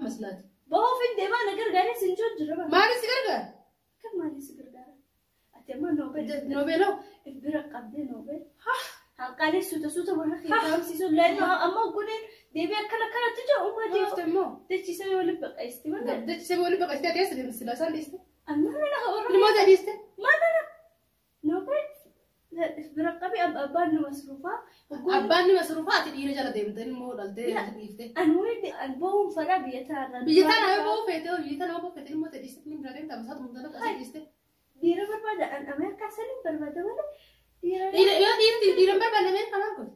maslaati. Bahuuf hin deemaa na gargaaree sin jiru jira. Maali si gargaara? Kan maali si gargaara? Ati amma Noobel. Noobeeloo? Bira qabdee Noobel. Hanqaalee suuta suuta warra keessa laayinoo amma guddeen deebii akkana kanatti jira uumaa Deefte immoo. Dachisee waliin baqaysiti malee. Dachisee waliin baqaysiti ati eessa deemte silaa isaan dhiiste? Amma na warra. Ilmoota dhiiste? Maal na Noobel bira qabee abbaan nu masruufaa. Abbaan ni masruufaa ati dhiira jala deemte immoo dhaltee dhiifte. Ani an bahuun fadhaa biyya taarraa. Biyya taana yoo bahuu feete biyya taana yoo bahuu feete ilmoota dhiiste ni bira deemta masaatu mudana qasee dhiiste. Dhiira barbaada an Ameerikaa saniin barbaada malee. Dhiira yoo dhiirti dhiira hin barbaanne Ameerikaa maal godhu?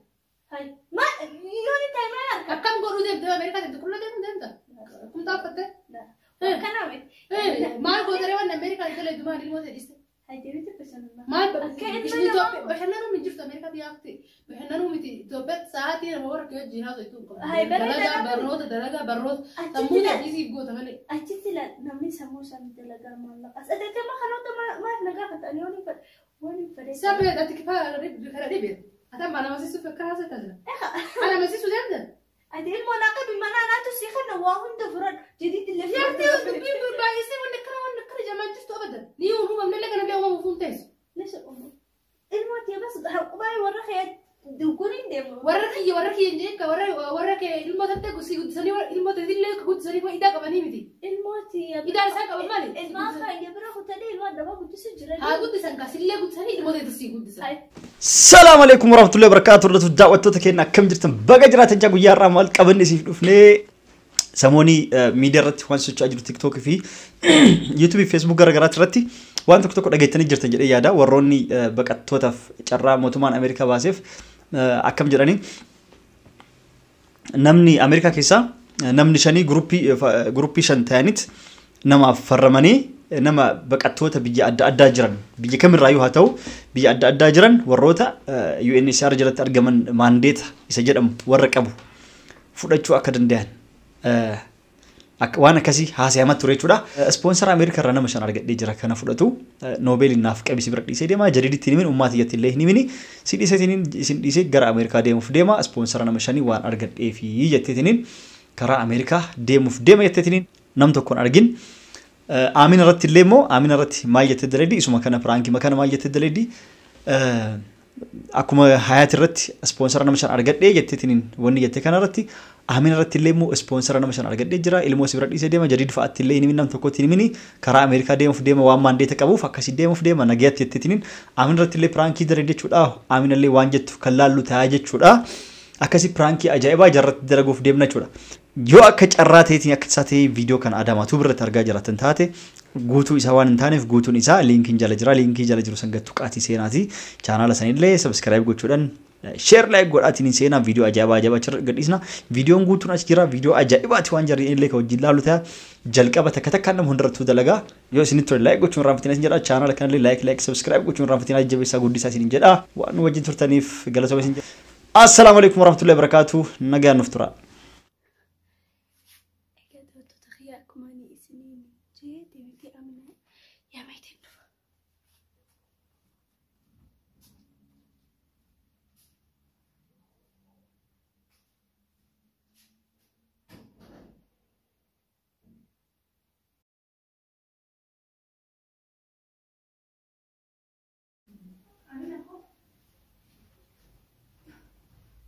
Ma yoo ni ta'e maal arga? Akkam godhuu deemte Ameerikaa deemte qulla deemte deemta? Kumtaa uffatte? Kanaaf. Maal gootaree waan Ameerikaa jala iddoo maal ilmoota dhiiste? Hajdee bashannanaa. Maal bashannanuu hin jirtu Ameerikaa biyya hafte bashannanuu miti Itoophiyaatti sa'aatii nama warra kee wajjin haasa'u itti Hai, bareeda dalagaa nama. Barnoota dalagaa barnoota sammuu dhiisiif goota malee. Achitti namni sammuu isaanii dalagaa maallaqas. Adeemsa kanoota maal na gaafata ani waan hin fedhe waan hin fedhe. Sabbe ati kifaa kana dhibe ati amma nama siisuuf akka haasa'u taasisa. Ana masiisuu deemta? Ati ilmoo naa qabi mana naatu si kana waa hunda furadhu jadiitti illee Yaabtee dubbiin baay'isee wanni akkana wanni akkana jamaan jirtu abadan. Ni uumamne illee kana illee uumamuuf hin teessu. Lisa uumu. Ilmoo tee bas baay'ee warra kee dugguriin deemu. Warra kiyya hin jeekka warra warra kee ilmoo tattee si guddisanii ilmoo tattee guddisanii idaa qabanii miti. Ilmoo tee. Idaan isaan qaban maali? Ilmaan kan bira kutanii ilmaan nama guddisu jiran. Haa guddisan kaasillee guddisanii ilmoo tattee si guddisan. Salaam alaikum warahmatullahi wabarakatuh. Hordoftoota daawwattoota keenya akkam jirtan? Baga jiraatan jaa guyyaa har'aa maal qabanne siif dhufnee samoonii miidiyaa irratti waan socho'aa jiru TikTok fi YouTube fi Facebook garaagaraatti irratti waan tokko tokko dhageettanii jirtan jedhee yaada. Warroonni baqattootaaf carraa mootummaan Ameerikaa baaseef akkam jedhanii namni Ameerikaa keessaa namni shanii guruppii shan ta'anitti namaaf farramanii nama baqattoota biyya adda addaa jiran biyya kamirraayyuu haa ta'u biyya adda addaa jiran warroota UNHCR jalatti argaman maandeeta isa jedhamu warra qabu fudhachuu akka danda'an waan akkasii haasa'amaa ture jechuudha. Ispoonsara Ameerikaa irraa nama shan argadhee jira kana fudhatu Noobeeliin naaf qabisi bira dhiisee deema jadiiditti hin himin ummaati iyyatti illee hin himini si dhiiseetiin isin dhiisee gara Ameerikaa deemuuf deema ispoonsara nama shanii waan argadheefi jetteetiniin karaa Ameerikaa deemuuf deema jetteetiniin nam tokkoon argin. Aamin irratti illee immoo Aamin irratti maal jettee daleeddi isuma kana piraankii kana maal jettee daleeddi akkuma Hayaat irratti ispoonsara nama shan argadhee jetteetiniin wanni jette kana irratti Aamin irratti illee immoo ispoonsara nama shan argadhee jira ilmoo si bira dhiisee deema jadiid fa'aatti illee hin himin nam tokkotti hin himini karaa Ameerikaa deemuuf deema waan maandeeta qabuuf akkasii deemuuf deema nagayaatti jetteetiniin Aamin irratti illee piraankii daleeddi jechuudha Aamin illee waan jettu kan laallu ta'a jechuudha akkasii piraankii ajaa'ibaa jarratti dalaguuf deemna jechuudha. Yoo akka carraa ta'eetiin akka isaa ta'ee viidiyoo kana Adaamaatu biratti argaa jiraatan taate guutuu isaa waan hin taaneef guutuun isaa liinkiin jala jira liinkii jala jiru sangattu qaatii seenaati chaanaala sanillee sabskiraayib gochuudhaan sheer laayik godhaatiin hin seenaa viidiyoo ajaa'ibaa ajaa'ibaa achirra gadhiisna viidiyoon guutuun achi jira viidiyoo ajaa'ibaati waan jarri illee kan wajjin laalu ta'a jalqaba takka takkaan nama hundarrattuu dalagaa yoo isinitti tole laayik gochuun irraanfatinaa isin jedha chaanaala kanallee laayik laayik sabskiraayib gochuun irraanfatinaa jajjabeessaa guddisaa isin jedha waan nu wajjin turtaniif galatooma isin jedha. Assalaamu alaikum warahmatullahi wabarakatuh nagaan nuuf tura. Egaa daawwattoota kiyya akkuma ani isiniin jee deebitee amina yaameetiin dhufa.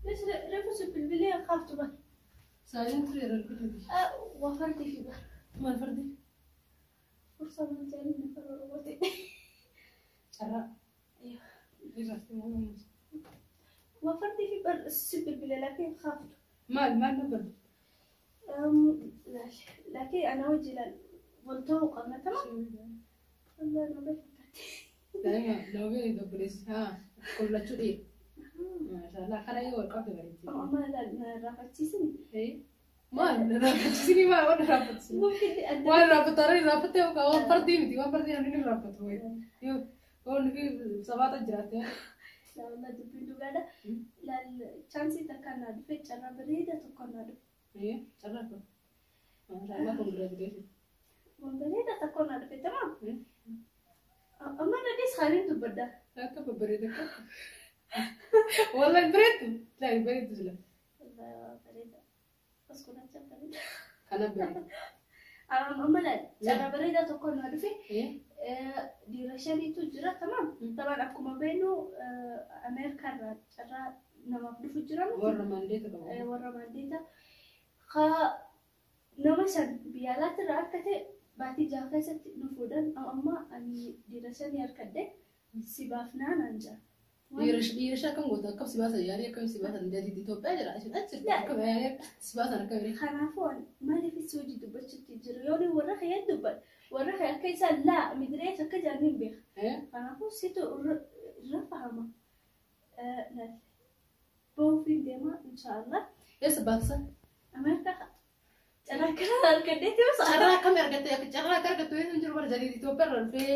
ليش رفس بالبلية خافت بقى Saaleen ture yeroo argatu. وفرتي في بقى Maal fardi? فرصة من تاني نفر روتي Carraa. ايوه Irratti uumamu. وفرتي في بر السب بالبلية لكن خافت Maal maal nu barbaadu? لا لكن انا وجهي لا والتوقع ما تمام والله انا بس Daa'ima Noobeelii obboleessi haa qullachuu dhiira. Maashaallah kana yoo wal qabde bareetti. ما لا رافتيسني Maal raaffachiisini maal waan raaffachiisini? ممكن أن Waan raaffatarra raaffattee yookaan waan fardii miti waan fardii namni ni raaffatu. Yoo waan fi sabaata jiraatte. لا والله دبي دوغادا لا تشانسي تكنا دفي تشرا بريدة تكنا دفي Carraa kun. Maashaallah congratulations. بريدة تكنا دفي تمام أما أنا ليش خالين تبدا Akka babbareeda akka. Wallahi bareeddu. Laa bareeddu sila. والله بريدة بس كنا بريدة. Kana bareeda. Amma laal carraa bareedaa tokko naa dhufe dhiira shaniitu jira tamam. Taban akkuma beeknu Ameerikaa irraa carraa namaaf dhufu jira miti. Warra maandeeta qabu. Warra maandeeta. Nama shan biyya alaatti irraa argate baatii jaha keessatti nu fuudhan amma ani dhiira shanii argadhe si baafnaa naan jira. Dhiira shan akkam goota akkam si baasan yaalii akkam si baasan jadiid Itoophiyaa jira isin achi jirti akkam yaalii si baasan akkam jedhee. Kanaafuu ani maaliif si hojii dubbachuutti jiru yoo ni warra kee dubbadhe warra kee akka isaan laa midirees akka jedhan hin beeka. Kanaafuu situ irra fahama. Bahuufiin deema inshaallah. Eessa baatisa? Ameerikaa carraa kana argadheeti osoo Carraa akkamii argatte carraa akka argattu eessa hin jiru bara jadiid Itoophiyaa irraa dhufee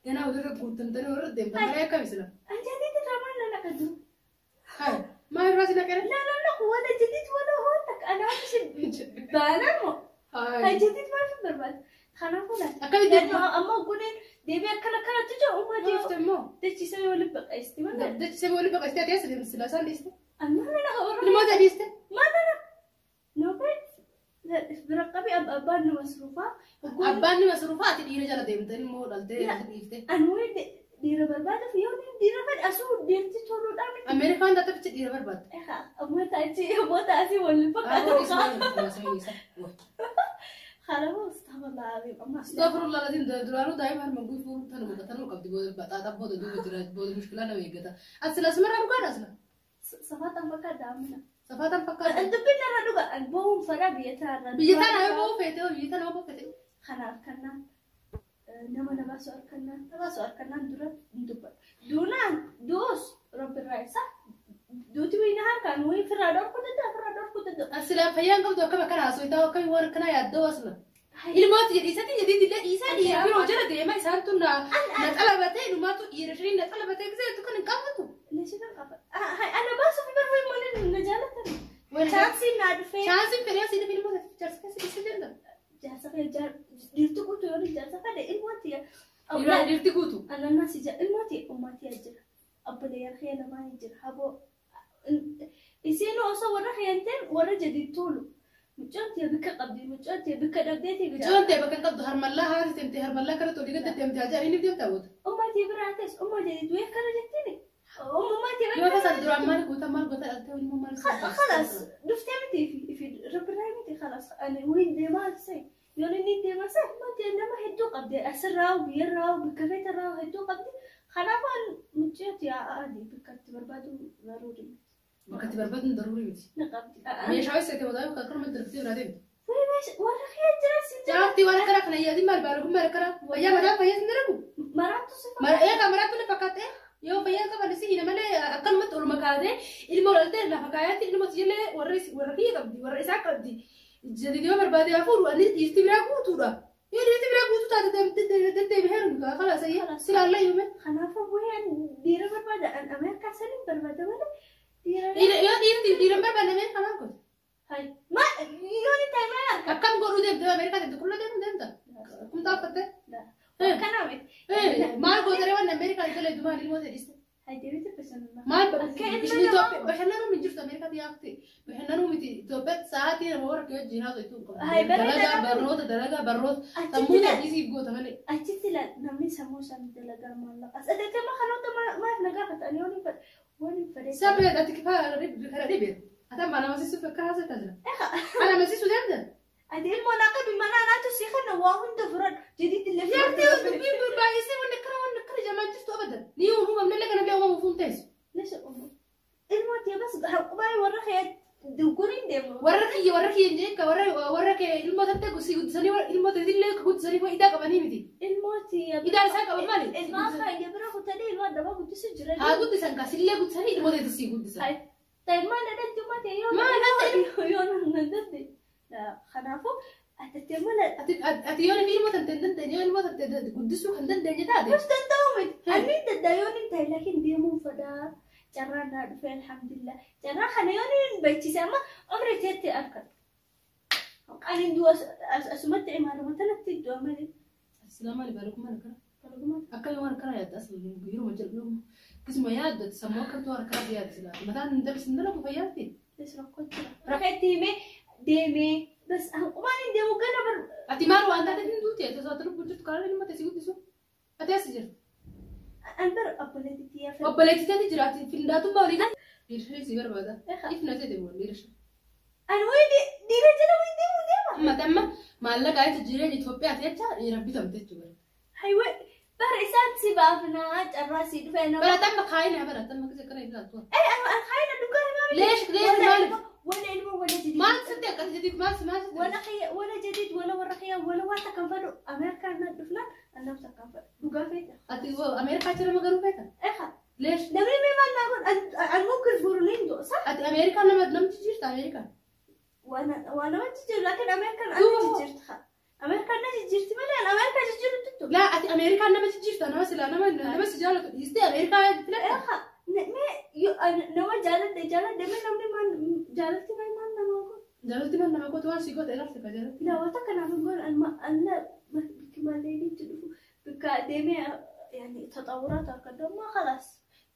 ganaa walirra guutamtanii warra deemtan malee akkam isla. Jadiid irraa maal na naqa jiru? Hai maal irraa si naqere? لا لا لا ولا جديد ولا هو انا مش بانا Hai جديد ما في برباد خلاص ولا akkamitti لانه اما قولين ديبي كلا كلا تجا وما دي deemte immoo? تجي سوي ولا بقى استوى Dachii wali baqaystee ati eessa deemte silaa isaan dhiiste? انا انا Ilmoota dhiiste? ما انا نوبت برقبي اب ابان مصروفه Abbaan ni masruufaa ati dhiira jala deemte immoo dhaltee ati dhiifte. انا وين ديره برباده في يوم ديره فد اسو ديرتي تولو دامي Ameerikaan taate fichi dhiira barbaadde. اخا تاتي مو تاتي ولا فقط خلاص استغفر الله العظيم اما Astaghfirullah alazim duraanuu daa'ima harma guutuu tanuma tanuma qabdi booda baxaaxa booda duuba jira booda mushkilaa nama eeggata. Ati sila asmarraa dhugaadha asla. صفات فكر دامنا Safaataan fakkaata. Dubbiin irra dhuga bahuun fedha biyya tanarra. Biyya tana yoo bahuu feete hoo biyya tana yoo bahuu feete. Kana harkannaan nama na baasu harkannaan na baasu harkannaan dura hin dubbadhu. Duunaan du'us rabbi irraa isa duuti wayina harkaan wayii firraa dhorkuu danda'a firraa dhorkuu danda'a. Ati sila fayyaan qabdu akkam akkana haasoo akkam waan akkana yaaddoo asla. Ilmooti jedhi isatti jedhi illee dhiisaa dhiira biroo jala deema isaan tun na xalabatee ilumaatu dhiira shiriin na xalabatee gisee kan hin qabatu. Leeshii kan qaba. Ana baasuuf barbaadu malee na jaalatan. Chaansiin naa dhufee. Chaansiin fedhee asii dhufe ilmoota jaarsa keessa dhiisee jira. Jaarsa kee dhiirti guutuu yoo jaarsa fedhe ilmooti. Dhiirti guutuu. Ananas ija ilmooti ummati jira. Obboleeyyan kee lamaan jira. Haboo isiin osoo warra keenteen warra jadiid tolu. Mucaan tee bikka qabdi mucaan tee bikka dhabdeeti. Mucaan tee bakka qabdu harmallaa haati teemtee harmallaa kana tolii gadda teemtee ajaa inni deemtaa boota. Ummatii biraa ta'es umma jadiid wayii kana jettiini. Ummatii biraa. Yoo tasaa duraan maal goota maal goota dhaltee ilmoo maal. خلاص دفتي متي في رب متي خلاص انا وين ديما سي يقول اني ديما سي ما تي انما هدو قبدي اسراو بيراو بكفيت راو هدو قبدي خلاص مجيت يا عادي بكت بربادو ضروري بكت بربادو ضروري متي نقبدي مش عايز تبغى كرم الترتيب رادم وين ولا خير جلس جاكتي ولا كره كنا يا دي مال بالكم مال كره ويا مدام فيز نربو مراتو صفا مرا مراتو فقط yoo fayyaa qaban si hina malee akkanumatti olma kaatee ilma dhaltee lafa kaayaatti ilma ijoollee warra warra kiyya qabdi warra isaa qabdi jadidii yoo barbaade hafuuru ani dhiirti biraa guutuudha yoo dhiirti biraa guutuu taate deddeebi heerumu kaa kalaas ayya silaallee yuume. Kanaafuu bu'een dhiira barbaada Ameerikaa saniin barbaada malee dhiira yoo dhiirti dhiira barbaada Ameerikaa maal godhe. Hai ma yoo ni ta'e maal harka. Akkam godhuu deemte Ameerikaa deemte qulla deemu deemta kumtaa uffatte. Kanaaf maal gootare waan Ameerikaa jala maal ilmoo jedhiste. Maal bashannanuu hin jirtu Ameerikaatti yaafte bashannanuu miti Itoophiyaatti sa'aatii nama warra kee wajjin haasoo itti dalagaa barnoota dalagaa barnoota sammuu dhiisiif goota malee. Achitti namni sammuu isaanii dalagaa maallaqa. Adatama kanoota maal na gaafatan yoo hin fedhe. Sabbe ati kana dhibe ati amma nama siisuuf akka haasoo jira. Ana masiisuu danda'a. Ati ilmoo naa qabi mana naatu si kana waa hunda furan jadiid illee. Yarti dubbiin baay'isee wanni akkana wanni akkana jamaan jirtu abadan. Ni uumamne illee kana illee uumamuuf hin teessu. Leesha uumamu. Ilmoo tee bas qubaay warra kee duguriin deemu. Warra kiyya hin jeeka warra kee ilmoo tattee guddisanii ilmoo teetillee guddisanii idaa qabanii miti. Ilmoo tee. Idaa isaa qaban maali? Ilmaa kan bira kutanii ilmoo adabaa guddisu jira. Haa guddisan kaasillee guddisanii ilmoo teetis sii guddisan. Ta'i maal dhadhatti uumate yoo. Maal dhadhatti yoo nan danda'e. Kanaafuu ati mala ati yoo ilmoo tante dandeenye yoo ilmoo tante guddisuu kan dandeenye taate. Bas danda'u miti. Ani danda'a yoo ni ta'e laakiin deemuu fedhaa carraa naa dhufe alhamdulillah. Carraa kana yoo ni beeksise amma umri teetti argatu. Ani du'a asumatti imaaruma tanatti du'a malee. Silaa maali baalakummaa akkana? Akka yoo harkana yaadda asii yeroo jedhu akkasuma yaadda sammuu akkamtu harkana yaadda silaa mataan hin dabsin dalagu fayyaatti. Rakkoo jira. Rakkeetti himee deemee Bas hanqumaan hin deemu gana bar. Ati maal waan taateef hin duute ati osoo lubbuun jirtu karaa ilma ta'e si guddisu. Ati as jirtu. An bar obboleettii tiyyaa fedha. Obboleettii teeti jira ati findaatummaa olii dhiirri si barbaada. Ifna teeti boon dhiirri. An wayi dhiira jala wayi deemu deema. Amma amma maallaqa jecha jireenya Itoophiyaati jecha dhiira bitamte jechuudha. Hayiwee bara isaan si baafnaa carraa si dhufee nama. Barata amma kaayina barata amma kisa kana ilaaltu. Ee an kaayina dhugaa himaa miti. Leesh leesh maaliif? Wala ilmoo wala jadiid. Maal sitti akkas jadiid maal maal sitti? Wala xiyya wala jadiid wala warra xiyya wala waan takkan fadhu Ameerikaan na dhufnaan annaaf takkan fadhu dhugaa feeta. Ati Ameerikaa jira magaruu feeta? Eeqa. Leesh. Namni mee maal naa godhu an mumkin boru niin du'a sa? Ati Ameerikaan nama namti jirta Ameerikaan. Waa nama jijjiiru laakiin Ameerikaan ana jijjiirti. Ameerikaan na jijjiirti malee an Ameerikaa jijjiiru tuttu. Laa ati Ameerikaan nama jijjiirta nama silaa nama nama si jaalatu dhiistee Ameerikaa filadha. Eeqa. Mee nama jaaladhe jaaladhe mee namni maal jaalatti mee maal nama godhu? Jaalatti maal nama gootu waan si goote ilaalcha ka jaalatti. Laa wanta kanaaf hin goone anna bikki malleenitti dhufu bikka deemee yani tatawuraatu akka dammaa khalaas.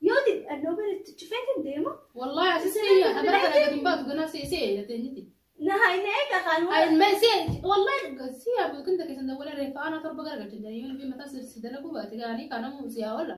Yoo annoo bira itti cufeetin deema. Wallahi asi si abara kana gadi hin baatu ganaa si si jeteenyiti. Naha inni eega kaan Ay ma si wallahi si abu kinta keessan dawwala reeffa aanaa torba garagalcha jedhanii yoo mataa si dalaguu baate gaanii kanamu si haa walla.